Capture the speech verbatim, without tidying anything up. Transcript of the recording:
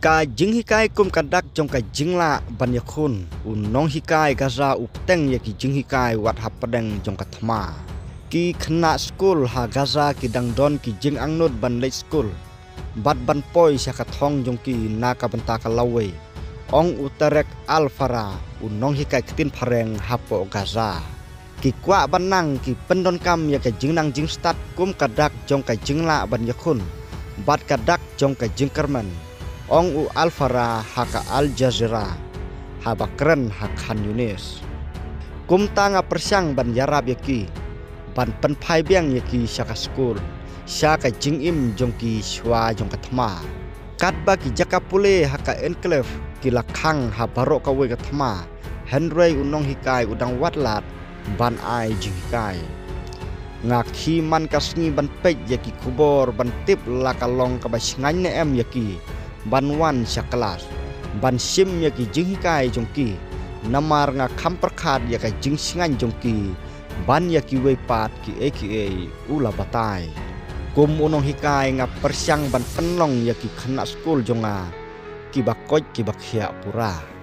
Ka jinghikai kum ka dak jong ka jinglah ban ïakhun. U nonghikai Gaza u pteng ïa ki jinghikai wat hapdeng jong ka thma. Ki khynnah skul ha Gaza ki dang don ki jingangnud ban leit skul bad ban poi sha ka thong jong ki na ka bynta ka lawei, ong u Tarek Al Farah, u nonghikai ktien phareng hapoh Gaza. Ki kwah ban nang ki pyndonkam ïa ka jingnang jingstad kum ka dak jong ka jinglah ban ïakhun bad ka dak jong ka jingkyrmen, ong u Al Farah ha ka Al Jazeera haba kren ha Khan Yunis. Kumta nga pyrshang ban ïarap ïa ki, ban pynphai biang ïa ki sha ka skul, sha ka jingim jong ki shuwa jong ka thma. Katba ki jaka pule ha ka enclave ki la khang ha baroh kawei ka thma, hynrei u nonghikai u dang wad lad ban ai jinghikai. Nga khie man ka sngi ban peit ïa ki khubor ban tip la ka long kaba shngaiñ ne em ïa ki ban wan sha klas, ban shim ïa ki jinghikai jong ki. Namar nga kham pyrkhat ïa ka jingshngaiñ jong ki ban ïa kiwei pat kiei kiei, u la batai. Kum u nonghikai nga pyrshang ban pynlong ïa ki khynnah skul jong nga kiba koit kiba khiah pura.